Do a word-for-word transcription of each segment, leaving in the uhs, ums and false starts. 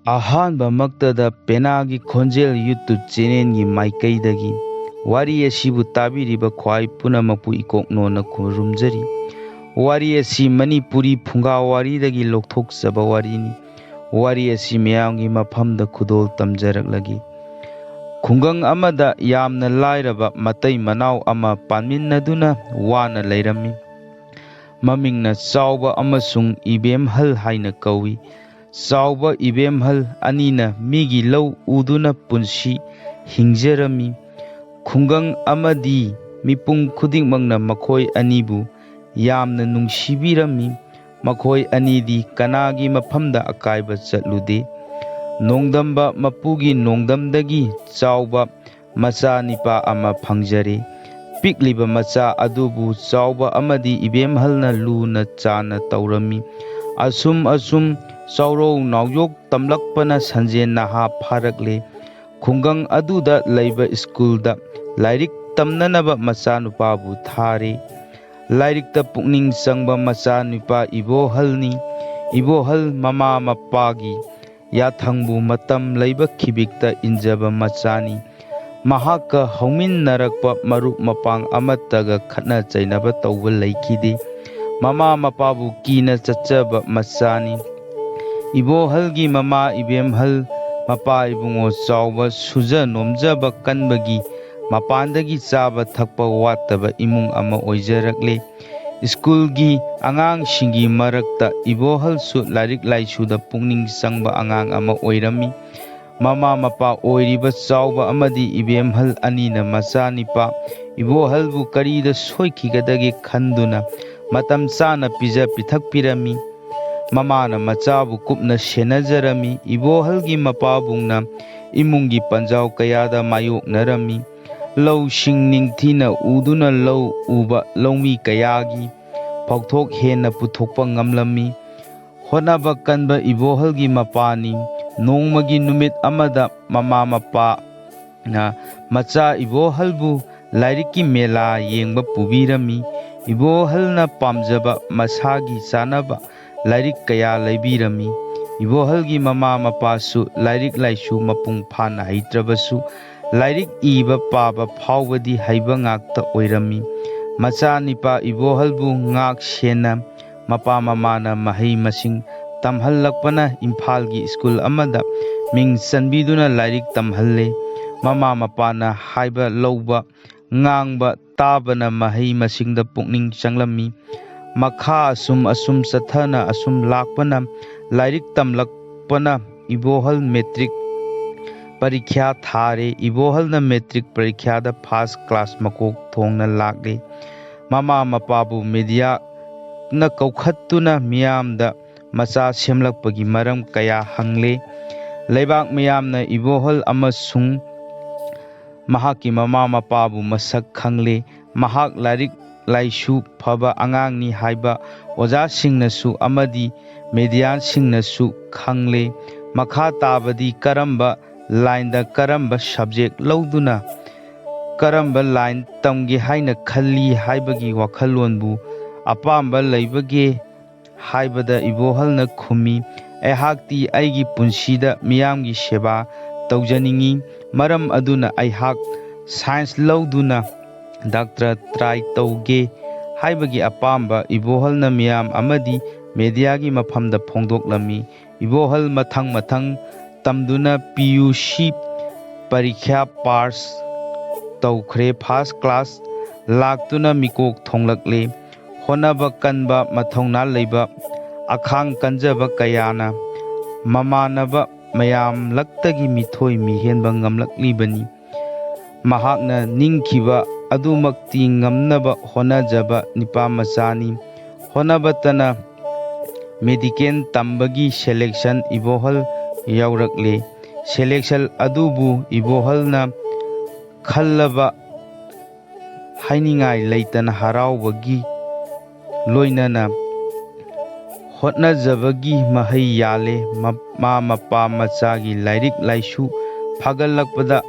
ꯑꯍꯥꯟꯕꯃꯛꯇꯗ ꯄꯦꯅꯥꯒꯤ ꯈꯣꯟꯖꯦꯜ YouTube ꯆꯦꯅꯦꯜꯒꯤ ꯃꯥꯏꯀꯩꯗꯒꯤ ꯋꯥꯔꯤ ꯑꯁꯤꯕꯨ ꯇꯥꯕꯤꯔꯤꯕ ꯈ꯭ꯋꯥꯏ ꯄꯨꯝꯅꯃꯛꯄꯨ ꯏꯀꯣꯛꯅꯣꯅ ꯈꯨꯔꯨꯝꯖꯔꯤ꯫ ꯋꯥꯔꯤ ꯑꯁꯤ ꯃꯅꯤꯄꯨꯔꯤ ꯐꯨꯡꯒꯥ ꯋꯥꯔꯤꯗꯒꯤ ꯂꯧꯊꯣꯛꯆꯕ ꯋꯥꯔꯤꯅꯤ꯫ ꯋꯥꯔꯤ ꯑꯁꯤ ꯃꯌꯥꯝꯒꯤ ꯃꯐꯝꯗ ꯈꯨꯗꯣꯜ ꯇꯝꯖꯔꯛꯂꯒꯦ꯫ ꯈꯨꯡꯒꯪ ꯑꯃꯗ ꯌꯥꯝꯅ ꯂꯥꯏꯔꯕ ꯃꯇꯩ ꯃꯅꯥꯎ ꯑꯃ ꯄꯥꯟꯃꯤꯟꯅꯗꯨꯅ ꯋꯥꯅ ꯂꯩꯔꯝꯃꯤ꯫ ꯃꯃꯤꯡꯅ ꯆꯥꯎꯕ ꯑꯃꯁꯨꯡ ꯏꯕꯦꯝꯍꯜ ꯍꯥꯏꯅ ꯀꯧꯏ꯫ ꯆꯥꯎꯕ ꯏꯕꯦꯝꯍꯜ ꯑꯅꯤꯅ ꯃꯤꯒꯤ ꯂꯧ ꯎꯗꯨꯅ ꯄꯨꯟꯁꯤ ꯍꯤꯡꯖꯔꯝꯃꯤ꯫ ꯈꯨꯡꯒꯪ ꯑꯃꯗꯤ ꯃꯤꯄꯨꯝ ꯈꯨꯗꯤꯡꯃꯛꯅ ꯃꯈꯣꯏ ꯑꯅꯤꯕꯨ ꯌꯥꯝꯅ ꯅꯨꯡꯁꯤꯕꯤꯔꯝꯃꯤ꯫ ꯃꯈꯣꯏ ꯑꯅꯤꯗꯤ ꯀꯅꯥꯒꯤ ꯃꯐꯝꯗ ꯑꯀꯥꯏꯕ ꯆꯠꯂꯨꯗꯦ꯫ ꯅꯣꯡꯗꯝꯕ ꯃꯄꯨꯒꯤ ꯅꯣꯡꯗꯝꯗꯒꯤ ꯆꯥꯎꯕ ꯃꯆꯥ ꯅꯤꯄꯥ ꯑꯃ ꯐꯪꯖꯔꯦ꯫ ꯄꯤꯛꯂꯤꯕ ꯃꯆꯥ ꯑꯗꯨꯕꯨ ꯆꯥꯎꯕ ꯑꯃꯗꯤ ꯏꯕꯦꯝꯍꯜꯅ ꯂꯨꯅ ꯆꯥꯟꯅ ꯇꯧꯔꯝꯃꯤ꯫ ꯑꯁꯨꯝ ꯑꯁꯨꯝ ꯆꯥꯎꯔꯧ ꯅꯥꯎꯌꯣꯛ ꯇꯝꯂꯛꯄꯅ ꯁꯟꯖꯦꯟ ꯅꯍꯥ ꯐꯥꯔꯛꯂꯦ꯫ ꯈꯨꯡꯒꯪ ꯑꯗꯨꯗ ꯂꯩꯕ ꯁ꯭ꯀꯨꯜꯗ ꯂꯥꯏꯔꯤꯛ ꯇꯝꯅꯅꯕ ꯃꯆꯥꯅꯨꯄꯥꯕꯨ ꯊꯥꯔꯦ꯫ ꯂꯥꯏꯔꯤꯛꯇ ꯄꯨꯛꯅꯤꯡ ꯆꯪꯕ ꯃꯆꯥꯅꯨꯄꯥ ꯏꯕꯣꯍꯜꯅꯤ꯫ ꯏꯕꯣꯍꯜ ꯃꯃꯥ ꯃꯄꯥꯒꯤ ꯌꯥꯊꯪꯕꯨ ꯃꯇꯝ ꯂꯩꯕ ꯈꯤꯕꯤꯛꯇ ꯏꯟꯖꯕ ꯃꯆꯥꯅꯤ꯫ ꯃꯍꯥꯛꯀ ꯍꯧꯃꯤꯟꯅꯔꯛꯄ ꯃꯔꯨꯞ ꯃꯄꯥꯡ ꯑꯃꯠꯇꯒ ꯈꯠꯅ ꯆꯩꯅꯕ ꯇꯧꯕ ꯂꯩꯈꯤꯗꯦ꯫ ꯃꯃꯥ ꯃꯄꯥꯕꯨ ꯀꯤꯅ ꯆꯠꯆꯕ ꯃꯆꯥꯅꯤ꯫ ꯏꯕꯣꯍꯜꯒꯤ ꯃꯃꯥ ꯏꯕꯦꯝꯍꯜ, ꯃꯄꯥ ꯏꯕꯨꯡꯉꯣ ꯆꯥꯎꯕ ꯁꯨꯖ ꯅꯣꯝꯖꯕ ꯀꯟꯕꯒꯤ ꯃꯄꯥꯟꯗꯒꯤ ꯆꯥꯕ ꯊꯛꯄ ꯋꯥꯠꯇꯕ ꯏꯃꯨꯡ ꯑꯃ ꯑꯣꯏꯖꯔꯛꯂꯦ꯫ ꯁ꯭ꯀꯨꯜꯒꯤ ꯑꯉꯥꯡꯁꯤꯡꯒꯤ ꯃꯔꯛꯇ ꯏꯕꯣꯍꯜꯁꯨ ꯂꯥꯏꯔꯤꯛ ꯂꯥꯏꯁꯨꯗ ꯄꯨꯛꯅꯤꯡ ꯆꯪꯕ ꯑꯉꯥꯡ ꯑꯃ ꯑꯣꯏꯔꯝꯃꯤ꯫ ꯃꯃꯥ ꯃꯄꯥ ꯑꯣꯏꯔꯤꯕ ꯆꯥꯎꯕ ꯑꯃꯗꯤ ꯏꯕꯦꯝꯍꯜ ꯑꯅꯤꯅ ꯃꯆꯥꯅꯤꯄꯥ ꯏꯕꯣꯍꯜꯕꯨ ꯀꯔꯤꯗ ꯁꯣꯏꯈꯤꯒꯗꯒꯦ ꯈꯟꯗꯨꯅ ꯃꯇꯝ ꯆꯥꯅ ꯄꯤꯖ ꯄꯤꯊꯛꯄꯤꯔꯝꯃꯤ꯫ ꯃꯃꯥꯅ ꯃꯆꯥꯕꯨ ꯀꯨꯞꯅ ꯁꯦꯟꯅꯖꯔꯝꯃꯤ꯫ ꯏꯕꯣꯍꯜꯒꯤ ꯃꯄꯥꯕꯨꯡꯅ ꯏꯃꯨꯡꯒꯤ ꯄꯟꯖꯥꯎ ꯀꯌꯥꯗ ꯃꯥꯌꯣꯛꯅꯔꯝꯃꯤ꯫ ꯂꯧꯁꯤꯡ ꯅꯤꯡꯊꯤꯅ ꯎꯗꯨꯅ ꯂꯧ ꯎꯕ ꯂꯧꯃꯤ ꯀꯌꯥꯒꯤ ꯐꯥꯎꯊꯣꯛ ꯍꯦꯟꯅ ꯄꯨꯊꯣꯛꯄ ꯉꯝꯂꯝꯃꯤ꯫ ꯍꯣꯠꯅꯕ ꯀꯟꯕ ꯏꯕꯣꯍꯜꯒꯤ ꯃꯄꯥꯅꯤ꯫ ꯅꯣꯡꯃꯒꯤ ꯅꯨꯃꯤꯠ ꯑꯃꯗ ꯃꯃꯥ ꯃꯄꯥꯅ ꯃꯆꯥ ꯏꯕꯣꯍꯜꯕꯨ ꯂꯥꯏꯔꯤꯛꯀꯤ ꯃꯦꯂꯥ ꯌꯦꯡꯕ ꯄꯨꯕꯤꯔꯝꯃꯤ꯫ ꯏꯕꯣꯍꯜꯅ ꯄꯥꯝꯖꯕ ꯃꯁꯥꯒꯤ ꯆꯥꯅꯕ ꯂꯥꯏꯔꯤꯛ ꯀꯌꯥ ꯂꯩꯕꯤꯔꯝꯃꯤ꯫ ꯏꯕꯣꯍꯜꯒꯤ ꯃꯃꯥ ꯃꯄꯥꯁꯨ ꯂꯥꯏꯔꯤꯛ ꯂꯥꯏꯁꯨ ꯃꯄꯨꯡ ꯐꯥꯅ ꯍꯩꯇ꯭ꯔꯕꯁꯨ, ꯂꯥꯏꯔꯤꯛ ꯏꯕ ꯄꯥꯕ ꯐꯥꯎꯕꯗꯤ ꯍꯩꯕ ꯉꯥꯛꯇ ꯑꯣꯏꯔꯝꯃꯤ꯫ ꯃꯆꯥꯅꯤꯄꯥ ꯏꯕꯣꯍꯜꯕꯨ ꯉꯥꯛ ꯁꯦꯟꯅ ꯃꯄꯥ ꯃꯃꯥꯅ ꯃꯍꯩ ꯃꯁꯤꯡ ꯇꯝꯍꯜꯂꯛꯄꯅ ꯏꯝꯐꯥꯜꯒꯤ ꯁ꯭ꯀꯨꯜ ꯑꯃꯗ ꯃꯤꯡ ꯆꯟꯕꯤꯗꯨꯅ ꯂꯥꯏꯔꯤꯛ ꯇꯝꯍꯜꯂꯦ꯫ ꯃꯃꯥ ꯃꯄꯥꯅ ꯍꯥꯏꯕ ꯂꯧꯕ, ꯉꯥꯡꯕ ꯇꯥꯕꯅ ꯃꯍꯩ ꯃꯁꯤꯡꯗ ꯄꯨꯛꯅꯤꯡ ꯆꯪꯂꯝꯃꯤ꯫ ꯃꯈꯥ ꯑꯁꯨꯝ ꯑꯁꯨꯝ ꯆꯠꯊꯅ ꯑꯁꯨꯝ ꯂꯥꯛꯄꯅ ꯂꯥꯏꯔꯤꯛ ꯇꯝꯂꯛꯄꯅ ꯏꯕꯣꯍꯜ ꯃꯦꯇ꯭ꯔꯤꯛ ꯄꯔꯤꯈ꯭ꯌꯥ ꯊꯥꯔꯦ꯫ ꯏꯕꯣꯍꯜꯅ ꯃꯦꯇ꯭ꯔꯤꯛ ꯄꯔꯤꯈ꯭ꯌꯥꯗ ꯐꯥꯔꯁ ꯀ꯭ꯂꯥꯁ ꯃꯀꯣꯛ ꯊꯣꯡꯅ ꯂꯥꯛꯂꯦ꯫ ꯃꯃꯥ ꯃꯄꯥꯕꯨ ꯃꯦꯗꯤꯌꯥꯅ ꯀꯧꯈꯠꯇꯨꯅ ꯃꯤꯌꯥꯝꯗ ꯃꯆꯥ ꯁꯦꯝꯂꯛꯄꯒꯤ ꯃꯔꯝ ꯀꯌꯥ ꯍꯪꯂꯦ꯫ ꯂꯩꯕꯥꯛ ꯃꯤꯌꯥꯝꯅ ꯏꯕꯣꯍꯜ ꯑꯃꯁꯨꯡ ꯃꯍꯥꯛꯀꯤ ꯃꯃꯥ ꯃꯄꯥꯕꯨ ꯃꯁꯛ ꯈꯪꯂꯦ꯫ ꯃꯍꯥꯛ ꯂꯥꯏꯔꯤꯛ ꯂꯥꯏꯁꯨ ꯐꯕ ꯑꯉꯥꯡꯅꯤ ꯍꯥꯏꯕ ꯑꯣꯖꯥꯁꯤꯡꯅꯁꯨ ꯑꯃꯗꯤ ꯃꯦꯗꯤꯌꯥꯁꯤꯡꯅꯁꯨ ꯈꯪꯂꯦ꯫ ꯃꯈꯥ ꯇꯥꯕꯗꯤ ꯀꯔꯝꯕ ꯂꯥꯏꯟꯗ ꯀꯔꯝꯕ ꯁꯕꯖꯦꯛ ꯂꯧꯗꯨꯅ ꯀꯔꯝꯕ ꯂꯥꯏꯟ ꯇꯝꯒꯦ ꯍꯥꯏꯅ ꯈꯜꯂꯤ ꯍꯥꯏꯕꯒꯤ ꯋꯥꯈꯜꯂꯣꯟꯕꯨ ꯑꯄꯥꯝꯕ ꯂꯩꯕꯒꯦ ꯍꯥꯏꯕꯗ ꯏꯕꯣꯍꯜꯅ ꯈꯨꯝꯃꯤ, "ꯑꯩꯍꯥꯛꯇꯤ ꯑꯩꯒꯤ ꯄꯨꯟꯁꯤꯗ ꯃꯤꯌꯥꯝꯒꯤ ꯁꯦꯕꯥ ꯇꯧꯖꯅꯤꯡꯏ꯫ ꯃꯔꯝ ꯑꯗꯨꯅ ꯑꯩꯍꯥꯛ ꯁꯥꯏꯟꯁ ꯂꯧꯗꯨꯅ ꯗꯥꯛꯇꯔ ꯇ꯭ꯔꯥꯏ ꯇꯧꯒꯦ" ꯍꯥꯏꯕꯒꯤ ꯑꯄꯥꯝꯕ ꯏꯕꯣꯍꯜꯅ ꯃꯤꯌꯥꯝ ꯑꯃꯗꯤ ꯃꯦꯗꯤꯌꯥꯒꯤ ꯃꯐꯝꯗ ꯐꯣꯡꯗꯣꯛꯂꯝꯃꯤ꯫ ꯏꯕꯣꯍꯜ ꯃꯊꯪ ꯃꯊꯪ ꯇꯝꯗꯨꯅ ꯄꯤ ꯌꯨ ꯁꯤ ꯄꯔꯤꯈ꯭ꯌꯥ ꯄꯥꯁ ꯇꯧꯈ꯭ꯔꯦ꯫ ꯐꯥꯔꯁ ꯀ꯭ꯂꯥꯁ ꯂꯥꯛꯇꯨꯅ ꯃꯤꯀꯣꯛ ꯊꯣꯡꯂꯛꯂꯦ꯫ ꯍꯣꯠꯅꯕ ꯀꯟꯕ, ꯃꯊꯧꯅꯥ ꯂꯩꯕ, ꯑꯈꯥꯡ ꯀꯟꯖꯕ ꯀꯌꯥꯅ ꯃꯃꯥꯟꯅꯕ ꯃꯌꯥꯝꯂꯛꯇꯒꯤ ꯃꯤꯊꯣꯏ ꯃꯤꯍꯦꯟꯕ ꯉꯝꯂꯛꯂꯤꯕꯅꯤ꯫ ꯃꯍꯥꯛꯅ ꯅꯤꯡꯈꯤꯕ ꯑꯗꯨꯃꯛꯇꯤ ꯉꯝꯅꯕ ꯍꯣꯠꯅꯖꯕ ꯅꯤꯄꯥ ꯃꯆꯥꯅꯤ꯫ ꯍꯣꯠꯅꯕꯇꯅ ꯃꯦꯗꯤꯀꯦꯜ ꯇꯝꯕꯒꯤ ꯁꯦꯂꯦꯛꯁꯟ ꯏꯕꯣꯍꯜ ꯌꯥꯎꯔꯛꯂꯦ꯫ ꯁꯦꯂꯦꯛꯁꯟ ꯑꯗꯨꯕꯨ ꯏꯕꯣꯍꯜꯅ ꯈꯜꯂꯕ ꯍꯥꯏꯅꯤꯡꯉꯥꯏ ꯂꯩꯇꯅ ꯍꯔꯥꯎꯕꯒꯤ ꯂꯣꯏꯅꯅ ꯍꯣꯠꯅꯖꯕꯒꯤ ꯃꯍꯩ ꯌꯥꯜꯂꯦ꯫ ꯃꯃꯥ ꯃꯄꯥ ꯃꯆꯥꯒꯤ ꯂꯥꯏꯔꯤꯛ ꯂꯥꯏꯁꯨ ꯐꯒꯠꯂꯛꯄꯗ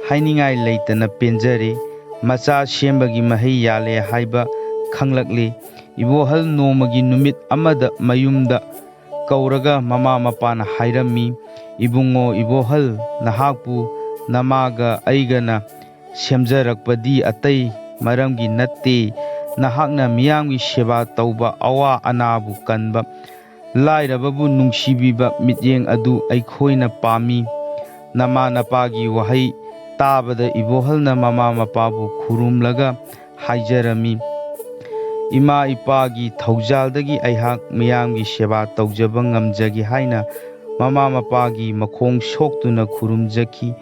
ꯍꯥꯏꯅꯤꯡꯉꯥꯏ ꯂꯩꯇꯅ ꯄꯦꯟꯖꯔꯦ꯫ ꯃꯆꯥ ꯁꯦꯝꯕꯒꯤ ꯃꯍꯩ ꯌꯥꯜꯂꯦ ꯍꯥꯏꯕ ꯈꯪꯂꯛꯂꯦ꯫ ꯏꯕꯣꯍꯜ ꯅꯣꯡꯃꯒꯤ ꯅꯨꯃꯤꯠ ꯑꯃꯗ ꯃꯌꯨꯝꯗ ꯀꯧꯔꯒ ꯃꯃꯥ ꯃꯄꯥꯅ ꯍꯥꯏꯔꯝꯃꯤ, "ꯏꯕꯨꯡꯉꯣ ꯏꯕꯣꯍꯜ, ꯅꯍꯥꯛꯄꯨ ꯅꯃꯥꯒ ꯑꯩꯒꯅ ꯁꯦꯝꯖꯔꯛꯄꯗꯤ ꯑꯇꯩ ꯃꯔꯝꯒꯤ ꯅꯠꯇꯦ꯫ ꯅꯍꯥꯛꯅ ꯃꯤꯌꯥꯝꯒꯤ ꯁꯦꯕꯥ ꯇꯧꯕ, ꯑꯋꯥ ꯑꯅꯥꯕꯨ ꯀꯟꯕ, ꯂꯥꯏꯔꯕꯕꯨ ꯅꯨꯡꯁꯤꯕꯤꯕ ꯃꯤꯠꯌꯦꯡ ꯑꯗꯨ ꯑꯩꯈꯣꯏꯅ ꯄꯥꯝꯃꯤ꯫" ꯅꯃꯥ ꯅꯄꯥꯒꯤ ꯋꯥꯍꯩ ꯇꯥꯕꯗ ꯏꯕꯣꯍꯜꯅ ꯃꯃꯥ ꯃꯄꯥꯕꯨ ꯈꯨꯔꯨꯝꯂꯒ ꯍꯥꯏꯖꯔꯝꯃꯤ, "ꯏꯃꯥ ꯏꯄꯥꯒꯤ ꯊꯧꯖꯥꯜꯗꯒꯤ ꯑꯩꯍꯥꯛ ꯃꯤꯌꯥꯝꯒꯤ ꯁꯦꯕꯥ ꯇꯧꯖꯕ ꯉꯝꯖꯒꯦ" ꯍꯥꯏꯅ ꯃꯃꯥ ꯃꯄꯥꯒꯤ ꯃꯈꯣꯡ ꯁꯣꯛꯇꯨꯅ ꯈꯨꯔꯨꯝꯖꯈꯤ꯫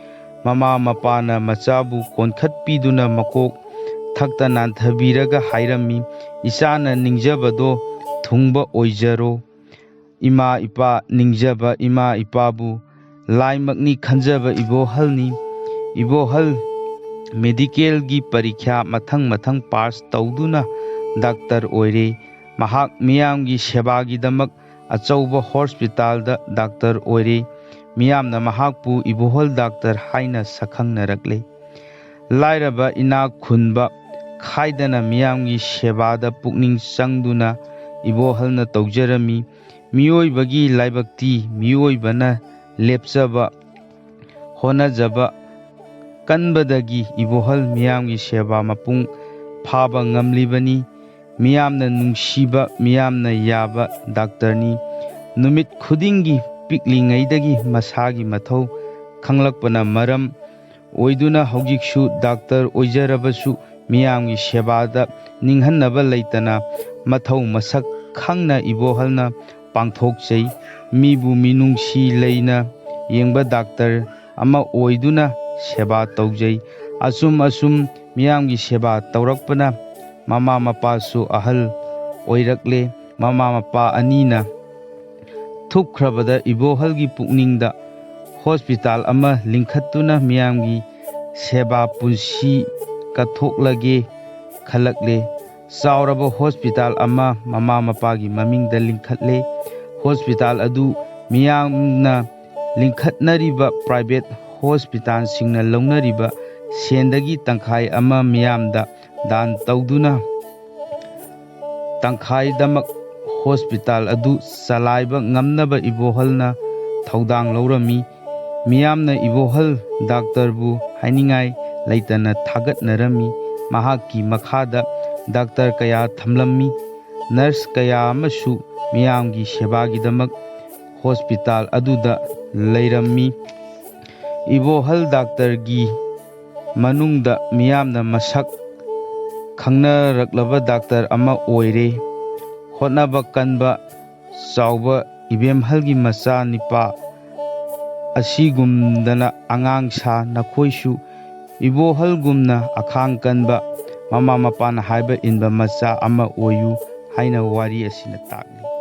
ꯃꯃꯥ ꯃꯄꯥꯅ ꯃꯆꯥꯕꯨ ꯀꯣꯟꯈꯠꯄꯤꯗꯨꯅ ꯃꯀꯣꯛ ꯊꯛꯇ ꯅꯥꯟꯊꯕꯤꯔꯒ ꯍꯥꯏꯔꯝꯃꯤ, "ꯏꯆꯥꯅ ꯅꯤꯡꯖꯕꯗꯣ ꯊꯨꯡꯕ ꯑꯣꯏꯖꯔꯣ꯫" ꯏꯃꯥ ꯏꯄꯥ ꯅꯤꯡꯖꯕ ꯏꯃꯥ ꯏꯄꯥꯕꯨ ꯂꯥꯏꯃꯛꯅꯤ ꯈꯟꯖꯕ ꯏꯕꯣꯍꯜꯅꯤ꯫ ꯏꯕꯣꯍꯜ ꯃꯦꯗꯤꯀꯦꯜꯒꯤ ꯄꯔꯤꯈ꯭ꯌꯥ ꯃꯊꯪ ꯃꯊꯪ ꯄꯥꯁ ꯇꯧꯗꯨꯅ ꯗꯥꯛꯇꯔ ꯑꯣꯏꯔꯦ꯫ ꯃꯍꯥꯛ ꯃꯤꯌꯥꯝꯒꯤ ꯁꯦꯕꯥꯒꯤꯗꯃꯛ ꯑꯆꯧꯕ ꯍꯣꯁꯄꯤꯇꯥꯜꯗ ꯗꯥꯛꯇꯔ ꯑꯣꯏꯔꯦ꯫ ꯃꯤꯌꯥꯝꯅ ꯃꯍꯥꯛꯄꯨ ꯏꯕꯣꯍꯜ ꯗꯥꯛꯇꯔ ꯍꯥꯏꯅ ꯁꯛꯈꯪꯅꯔꯛꯂꯦ꯫ ꯂꯥꯏꯔꯕ ꯏꯅꯥꯛ ꯈꯨꯟꯕ ꯈꯥꯏꯗꯅ ꯃꯤꯌꯥꯝꯒꯤ ꯁꯦꯕꯥꯗ ꯄꯨꯛꯅꯤꯡ ꯆꯪꯗꯨꯅ ꯏꯕꯣꯍꯜꯅ ꯇꯧꯖꯔꯝꯃꯤ꯫ ꯃꯤꯑꯣꯏꯕꯒꯤ ꯂꯥꯏꯕꯛꯇꯤ ꯃꯤꯑꯣꯏꯕꯅ ꯂꯦꯞꯆꯕ ꯍꯣꯠꯅꯖꯕ ꯀꯟꯕꯗꯒꯤ ꯏꯕꯣꯍꯜ ꯃꯤꯌꯥꯝꯒꯤ ꯁꯦꯕꯥ ꯃꯄꯨꯡ ꯐꯥꯕ ꯉꯝꯂꯤꯕꯅꯤ꯫ ꯃꯤꯌꯥꯝꯅ ꯅꯨꯡꯁꯤꯕ, ꯃꯤꯌꯥꯝꯅ ꯌꯥꯕ ꯗꯥꯛꯇꯔꯅꯤ꯫ ꯅꯨꯃꯤꯠ ꯈꯨꯗꯤꯡꯒꯤ ꯄꯤꯛꯂꯤꯉꯩꯗꯒꯤ ꯃꯁꯥꯒꯤ ꯃꯊꯧ ꯈꯪꯂꯛꯄꯅ ꯃꯔꯝ ꯑꯣꯏꯗꯨꯅ ꯍꯧꯖꯤꯛꯁꯨ ꯗꯥꯛꯇꯔ ꯑꯣꯏꯖꯔꯕꯁꯨ ꯃꯤꯌꯥꯝꯒꯤ ꯁꯦꯕꯥꯗ ꯅꯤꯡꯍꯟꯅꯕ ꯂꯩꯇꯅ ꯃꯊꯧ ꯃꯁꯛ ꯈꯪꯅ ꯏꯕꯣꯍꯜꯅ ꯄꯥꯡꯊꯣꯛꯆꯩ꯫ ꯃꯤꯕꯨ ꯃꯤꯅꯨꯡꯁꯤ ꯂꯩꯅ ꯌꯦꯡꯕ ꯗꯥꯛꯇꯔ ꯑꯃ ꯑꯣꯏꯗꯨꯅ ꯁꯦꯕꯥ ꯇꯧꯖꯩ꯫ ꯑꯁꯨꯝ ꯑꯁꯨꯝ ꯃꯤꯌꯥꯝꯒꯤ ꯁꯦꯕꯥ ꯇꯧꯔꯛꯄꯅ ꯃꯃꯥ ꯃꯄꯥꯁꯨ ꯑꯍꯜ ꯑꯣꯏꯔꯛꯂꯦ꯫ ꯃꯃꯥ ꯃꯄꯥ ꯑꯅꯤꯅ ꯊꯨꯞꯈ꯭ꯔꯕꯗ ꯏꯕꯣꯍꯜꯒꯤ ꯄꯨꯛꯅꯤꯡꯗ ꯍꯣꯁꯄꯤꯇꯥꯜ ꯑꯃ ꯂꯤꯡꯈꯠꯇꯨꯅ ꯃꯤꯌꯥꯝꯒꯤ ꯁꯦꯕꯥ ꯄꯨꯟꯁꯤ ꯀꯠꯊꯣꯛꯂꯒꯦ ꯈꯜꯂꯛꯂꯦ꯫ ꯆꯥꯎꯔꯕ ꯍꯣꯁꯄꯤꯇꯥꯜ ꯑꯃ ꯃꯃꯥ ꯃꯄꯥꯒꯤ ꯃꯃꯤꯡꯗ ꯂꯤꯡꯈꯠꯂꯦ꯫ ꯍꯣꯁꯄꯤꯇꯥꯜ ꯑꯗꯨ ꯃꯤꯌꯥꯝꯅ ꯂꯤꯡꯈꯠꯅꯔꯤꯕ ꯄ꯭ꯔꯥꯏꯚꯦꯠ ꯍꯣꯁꯄꯤꯇꯥꯜꯁꯤꯡꯅ ꯂꯧꯅꯔꯤꯕ ꯁꯦꯟꯗꯒꯤ ꯇꯪꯈꯥꯏ ꯑꯃ ꯃꯤꯌꯥꯝꯗ ꯗꯥꯟ ꯇꯧꯗꯨꯅ ꯇꯪꯈꯥꯏꯗꯃꯛ ꯍꯣꯁꯄꯤꯇꯥꯜ ꯑꯗꯨ ꯆꯂꯥꯏꯕ ꯉꯝꯅꯕ ꯏꯕꯣꯍꯜꯅ ꯊꯧꯗꯥꯡ ꯂꯧꯔꯝꯃꯤ꯫ ꯃꯤꯌꯥꯝꯅ ꯏꯕꯣꯍꯜ ꯗꯥꯛꯇꯔꯕꯨ ꯍꯥꯏꯅꯤꯡꯉꯥꯏ ꯂꯩꯇꯅ ꯊꯥꯒꯠꯅꯔꯝꯃꯤ꯫ ꯃꯍꯥꯛꯀꯤ ꯃꯈꯥꯗ ꯗꯥꯛꯇꯔ ꯀꯌꯥ ꯊꯝꯂꯝꯃꯤ꯫ ꯅꯔꯁ ꯀꯌꯥ ꯑꯃꯁꯨ ꯃꯤꯌꯥꯝꯒꯤ ꯁꯦꯕꯥꯒꯤꯗꯃꯛ ꯍꯣꯁꯄꯤꯇꯥꯜ ꯑꯗꯨꯗ ꯂꯩꯔꯝꯃꯤ꯫ ꯏꯕꯣꯍꯜ ꯗꯥꯛꯇꯔꯒꯤ ꯃꯅꯨꯡꯗ ꯃꯤꯌꯥꯝꯅ ꯃꯁꯛ ꯈꯪꯅꯔꯛꯂꯕ ꯗꯥꯛꯇꯔ ꯑꯃ ꯑꯣꯏꯔꯦ꯫ ꯍꯣꯠꯅꯕ ꯀꯟꯕ, ꯆꯥꯎꯕ ꯏꯕꯦꯝꯍꯜꯒꯤ ꯃꯆꯥ ꯅꯤꯄꯥ ꯑꯁꯤꯒꯨꯝꯗꯅ ꯑꯉꯥꯡ ꯁꯥ ꯅꯈꯣꯏꯁꯨ ꯏꯕꯣꯍꯜꯒꯨꯝꯅ ꯑꯈꯥꯡ ꯀꯟꯕ, ꯃꯃꯥ ꯃꯄꯥꯅ ꯍꯥꯏꯕ ꯏꯟꯕ ꯃꯆꯥ ꯑꯃ ꯑꯣꯏꯌꯨ ꯍꯥꯏꯅ ꯋꯥꯔꯤ ꯑꯁꯤꯅ ꯇꯥꯛꯂꯤ꯫